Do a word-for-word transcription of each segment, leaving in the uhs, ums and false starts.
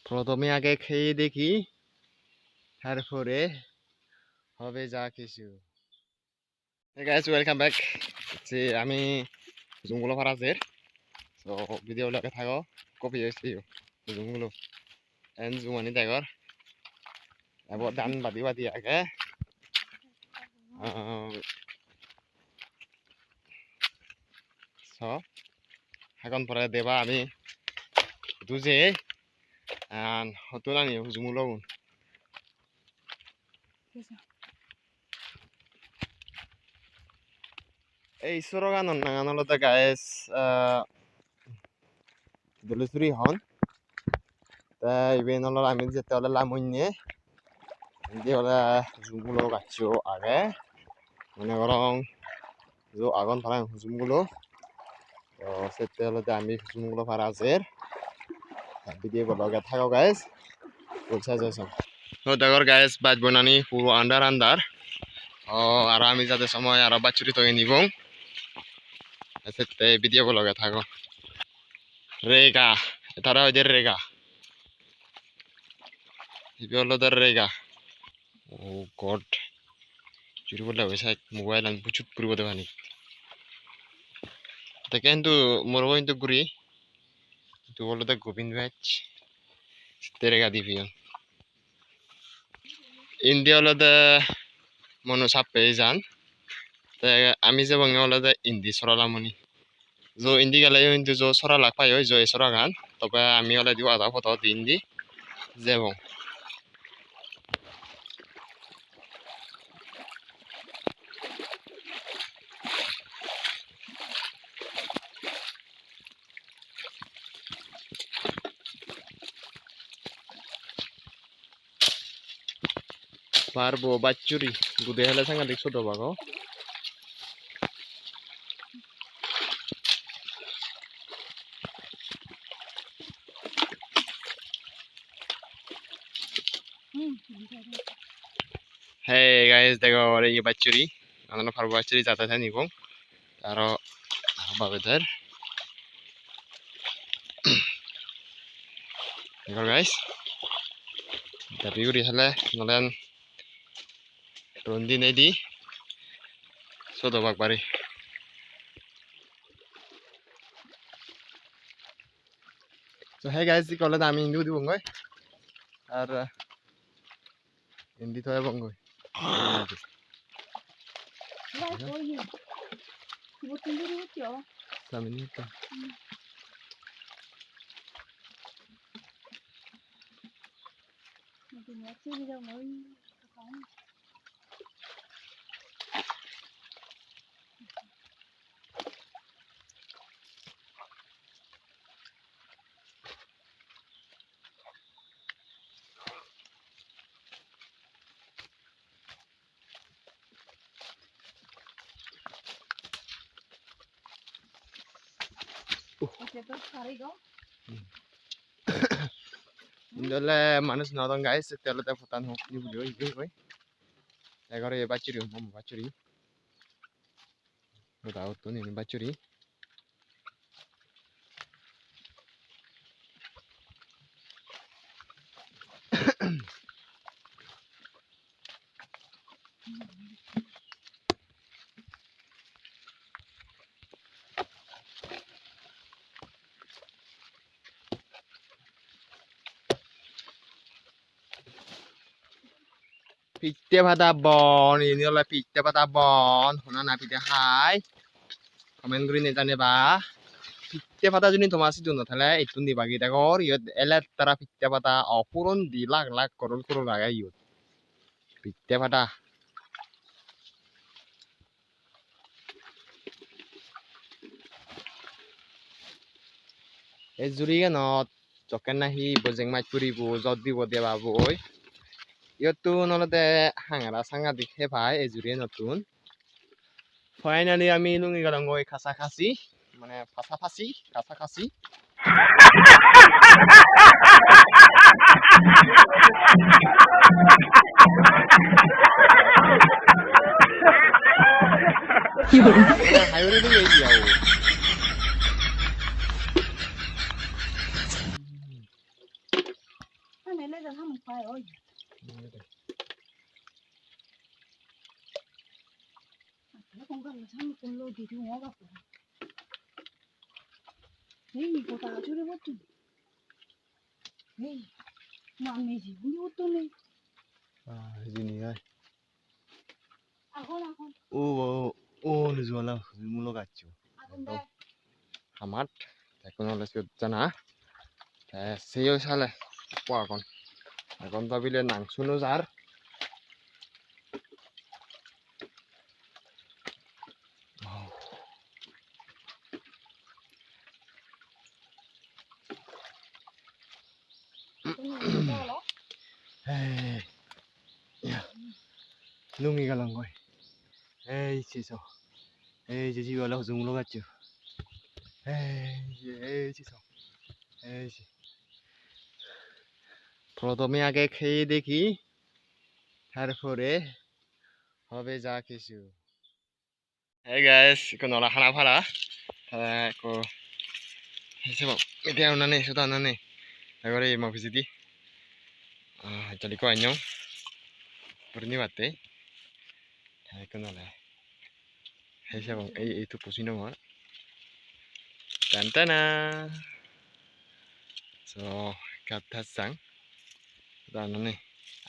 প্রথমে আগে খেয়ে দেখি, তারপরে হবে যা কিছু। Hey guys, welcome back. যে আমি জুমগুলো ফারা দের। So, video lage thago, copy hoise jumgulo. En jumani degor. Ebo dan badi badi age. Ah, so, hagon pore deba ami duje an hotun ani jumgulo gun. Ei soroganor nangan olode guys, ah, Dolusuri hon. Te iben olode ami jette olode lamonne. Indi olode jumgulo gaccho age. Mone gorong jo agon parapang jumgulo. To sette olode ami jumgulo para jer. Te video bo loge thago guys. Full suggestion. To degor guys, baj bonani puro andar andar. O, aro ami jade somoy aro bachuri toye nibong. Sette video bo loge thago. Rega, tara hoide rega. Ibe olode rega. Oh God. Juri bolle obo side mobile an buchut puribo de pani. Te hintu morobo hintu guri. Hintu olode gobin bej. Sitte rega di peyon. Indi olode mono sappe ejan. Te ami jebonge olode indi sora lamoni. Jo indi geleyo hintu jo sora lak pai oi, jo ei soragan. Tobe ami olode wada podo di indi jebong. Parbo bachuri, gude hele sangadik sodo bago. Hey guys, dego ore ye bachuri, ano parbo bachuri jata jani gong. Aro, aro babe der. Degor guys. Dabi guri hele nolen rondi nedi. Sodo bak bari. So hey guys, ikko olode ami indi udibongoi. Ar, uh, indi to ebongoi. Samini ekka. Indi ole manuj no odon guys, ette olode pottan hok ni puri oye goi. Te ghore bachuri, mom bachuri. Goda uttun ini bachuri. Pitte pada bon, ini ole pitte pada bon, hona na pide hai. Comment gurinei janeba. Pitte pada juni toma sidu no thele ittun dibagi degor, iyot ele tara pitte pada o puron di lakh lakh koror koror age iyot. Pitte pada. Ei juriganot jokken nahi bojeng mach puribo, jot dibo debaboi. Iyottun olode hangara sangadik hepai ei juriganottun. Finally ami lungi gelongoi kasa kasi, mane pasapasi, kasa kasi. Ei, goda juri bottun. Ei, nang neji, undi uttun nei. Ah, hijeni ai. Agon, agon. O, o, o, nijo ala hojmolo gaccho. Agon de. Hamat, te ekko ole siyot jana. Te seyo sale ekko agon. Agon do bile nang suno jar. Hey, ya. Lungi gelongoi. Ei se so. Ei je jibe ole hojmolo gaccho. Ei je, ei se so. Ei se. Prothome age kheye dekhi, tarpore hobe ja kichu. Hey guys, ikkun ole hana pala. Te ekko, ei se bak, ei de anani, suda anani. Te gori mo pijedi. Ah, jali ko anyong. Purni batte. Te ikkun ole. Ei se bak, ei, ei tukko sinongor. Tan tana. So, ekka thas sang. Suda anani.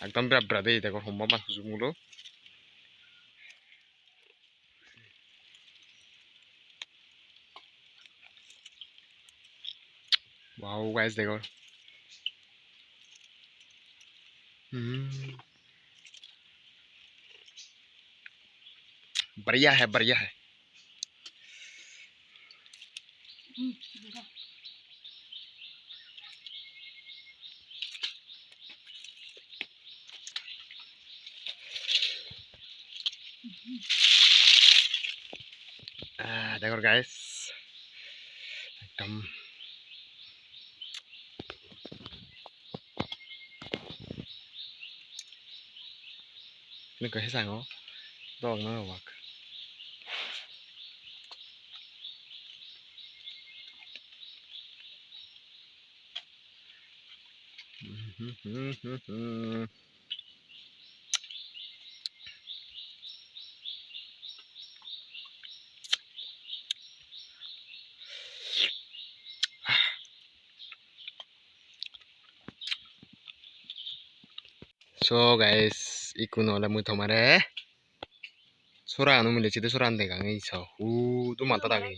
Ekdom bera bera de, degor homba ban hujum gulo. Wow, guys, देखो। हम्म। बढ़िया है, बढ़िया है। Ah, degor guys. Ekdom. Ini kok sango. Dog na wak. So guys, ikkunu ole mui tomare sora anu mile sidi soran degang ei so. Hudu madat age.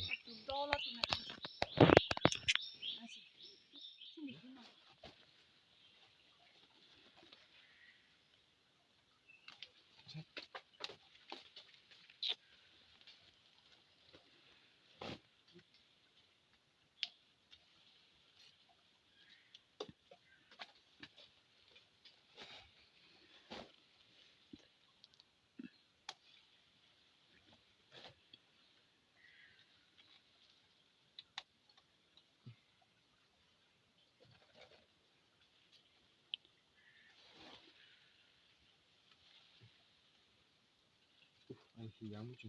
Uf, ay, sí, ya mucho.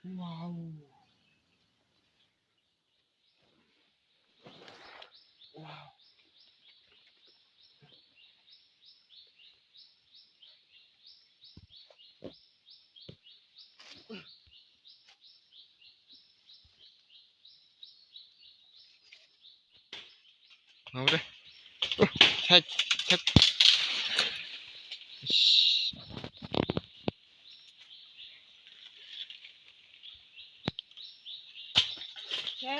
Wow. Wow. Hore. Uh, thak, thak. Ish.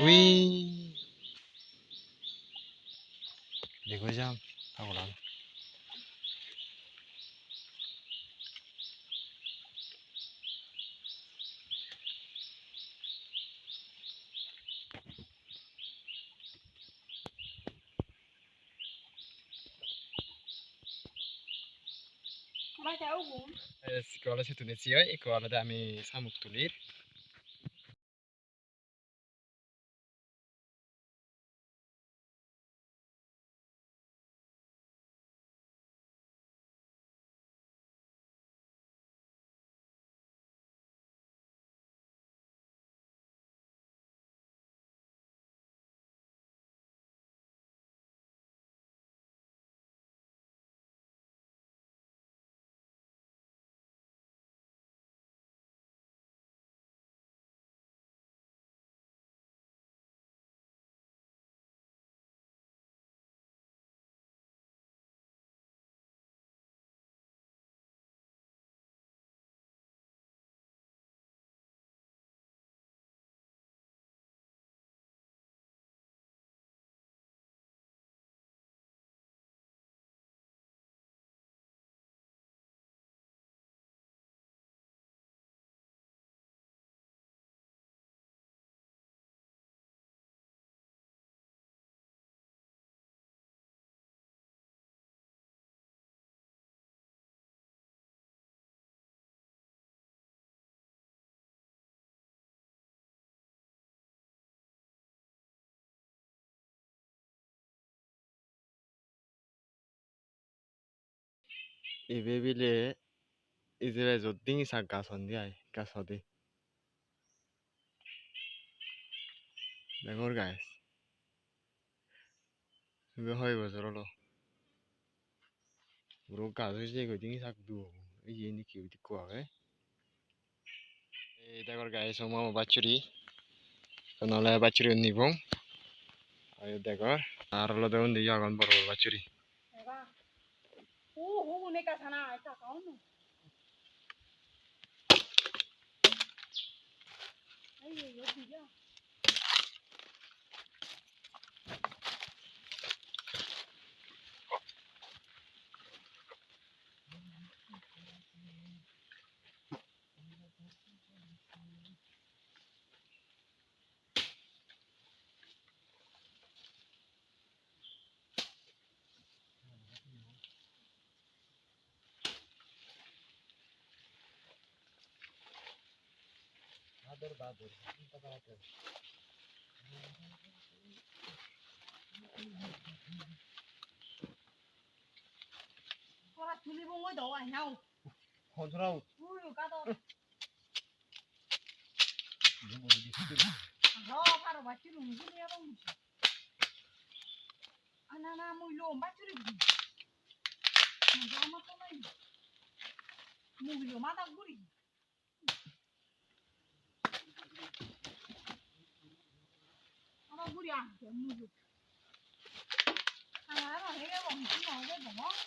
Ui. Dego jam, pagolan. Yes, ikko olode sittun esi oi, ikko olode ami samuk tulir. Ibe bile ijebe jot dingi sak gaaj hon de ai, gaaj hode. Degor guys. Ibe hoi bojor olo. Puro gaaj oi jeyegoi dingi sak duo. Ei je indi hi ekko agey. Ei degor guys, o mama bachuri. Ekkan oley bachuri unni bong. Aro degor. Ar olode undi yo agon bor bor bachuri. Tora tuli bongoi do ai nao. Hon sora ut? Ui, u ka do. Ro, paro bachuri, ui, ui, ui. Ana na, mui lom bachuri. Mui lom to nai. Mui lom ada guri. Ama guri agey muju. Ama ama hege bong, hege bong.